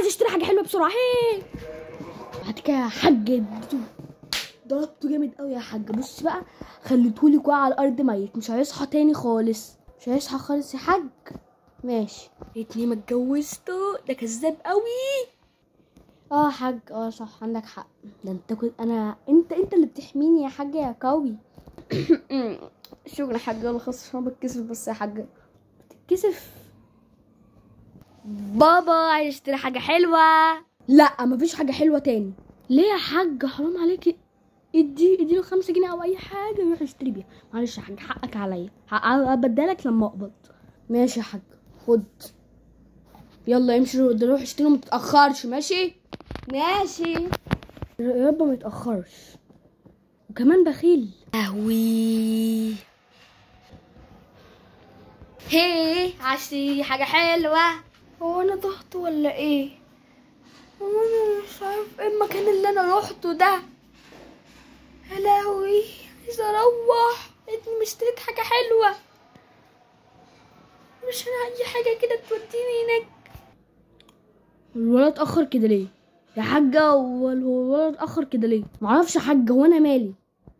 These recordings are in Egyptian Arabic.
عايز اشتري حاجة حلوة بسرعة. هي بعد كده يا حاج ضربته جامد قوي يا حاج. بص بقى خليتهولي وقع على الارض ميت، مش هيصحى تاني خالص، مش هيصحى خالص يا حاج. ماشي، ريتني ما اتجوزته، ده كذاب قوي. اه يا حاج، اه صح عندك حق، ده انت كنت انا انت اللي بتحميني يا حاج يا قوي. شكرا يا حاج، يلا خلاص عشان بتكسف بس يا حاج. بتتكسف؟ بابا عايز اشتري حاجة حلوة. لا مفيش حاجة حلوة تاني. ليه يا حاج؟ حرام عليكي، ادي له 5 جنيه او اي حاجة يروح يشتري بيها. معلش يا حاج حقك عليا، هبدلك لما اقبض. ماشي يا حاج خد، يلا امشي روح اشتري وما تتاخرش. ماشي ماشي يا رب ما يتاخرش، وكمان بخيل. قهوي. هي عشتي حاجة حلوة. هو انا ضغط ولا ايه؟ هو انا مش عارف ايه المكان اللي انا روحته ده. يا لهوي عايزه اروح، لقيتني مش اشتريت حاجة حلوة، مش انا اي حاجة كده توديني هناك. الولد اتاخر كده ليه يا حاجة؟ هو الولد اتاخر كده ليه؟ معرفش يا حاجة، هو انا مالي؟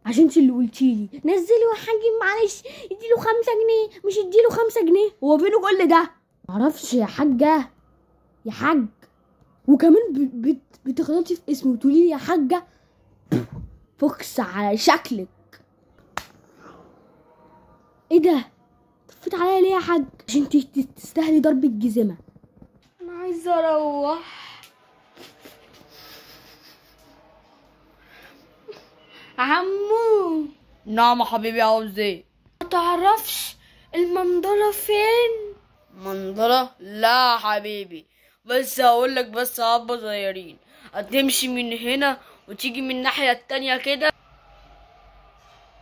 عشان انت اللي قلتيلي نزلي يا حاج، معلش اديله 5 جنيه، مش اديله 5 جنيه، هو فينه كل ده؟ معرفش يا حاجة يا حاج. وكمان بتغلطي في اسمي وتقولي لي يا حاجة. فوكس على شكلك. ايه ده؟ طفيت عليا ليه يا حاج؟ عشان انت تستاهلي ضرب الجزمة. انا عايزه اروح. عمو. نعم يا حبيبي، عاوز ايه؟ ما تعرفش المنظره فين؟ منظره؟ لا يا حبيبي، بس هقول لك، بس حبه صغيرين، هتمشي من هنا وتيجي من الناحية التانية كده.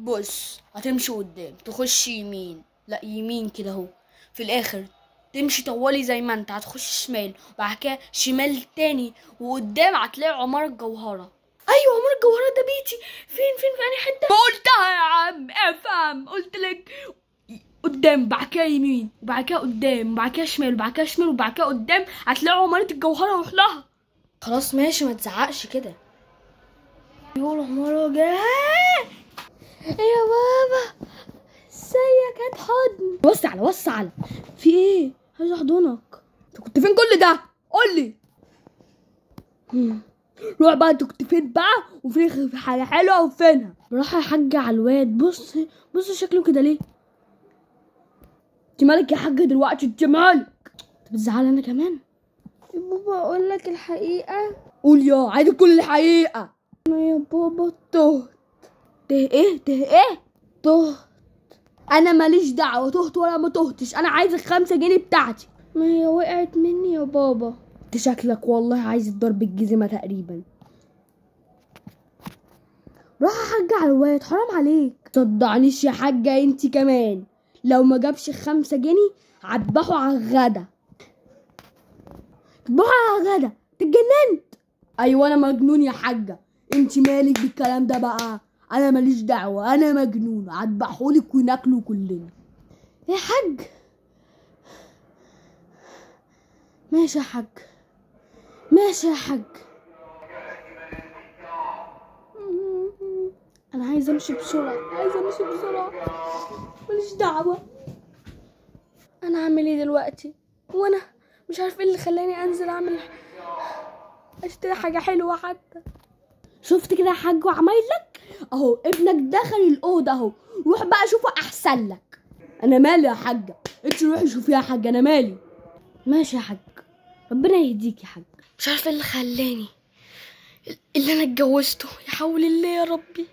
بص هتمشي قدام، تخش يمين، لا يمين كده اهو، في الاخر تمشي طوالي زي ما انت، هتخش شمال وبعد كده شمال تاني، وقدام هتلاقي عمارة الجوهرة. ايوه عمارة الجوهرة ده بيتي. فين فين في انهي حتة؟ قلتها يا عم افهم، قلت لك قدام بعد كده يمين وبعد كده قدام وبعد كده شمال وبعد كده شمال وبعد كده قدام، هتلاقي عمارة الجوهرة، روح لها. خلاص ماشي ما تزعقش كده. يقول عمارة جاي يا بابا ازيك؟ هات حضن. بص على بص على في ايه؟ عايز احضنك. انت كنت فين كل ده؟ قول لي. روح بقى، انت كنت فين بقى؟ وفي حاجة حلوة وفينها؟ راح يا حاج على الواد. بص بص شكله كده ليه؟ انت مالك يا حاج دلوقتي؟ انت مالك؟ انت بتزعل انا كمان؟ يا بابا اقول لك الحقيقة. قول يا عايز كل الحقيقة. انا يا بابا تهت. ته ايه؟ ته ايه؟ تهت. انا ماليش دعوه تهت ولا ما تهتش، انا عايز ال5 جنيه بتاعتي. ما هي وقعت مني يا بابا. انت شكلك والله عايز الضرب الجزمة تقريبا. روح يا حاج على الواد، حرام عليك. صدعنيش يا حاجة انت كمان، لو ما جابش 5 جنيه هذبحه على الغدا. تذبحه على الغدا؟ اتجننت؟ ايوه انا مجنون يا حاجة، انت مالك بالكلام ده بقى؟ انا ماليش دعوه، انا مجنون، هذبحهولك وناكله كلنا. يا حاج ماشي يا حاج، ماشي يا حاج. انا عايزه امشي بسرعة، عايزه امشي بسرعة، ماليش دعوه. انا هعمل ايه دلوقتي؟ وانا مش عارفه ايه اللي خلاني انزل اعمل اشتري حاجة حلوة حتى. شفت كده يا حاج وعمايل لك اهو، ابنك دخل الاوضة اهو، روح بقى شوفه احسن لك. انا مالي يا حاجة، انت روحي شوفيه يا حاجة، انا مالي. ماشي يا حاج، ربنا يهديك يا حاج. مش عارفه ايه اللي خلاني اللي انا اتجوزته، يا حول الله يا ربي.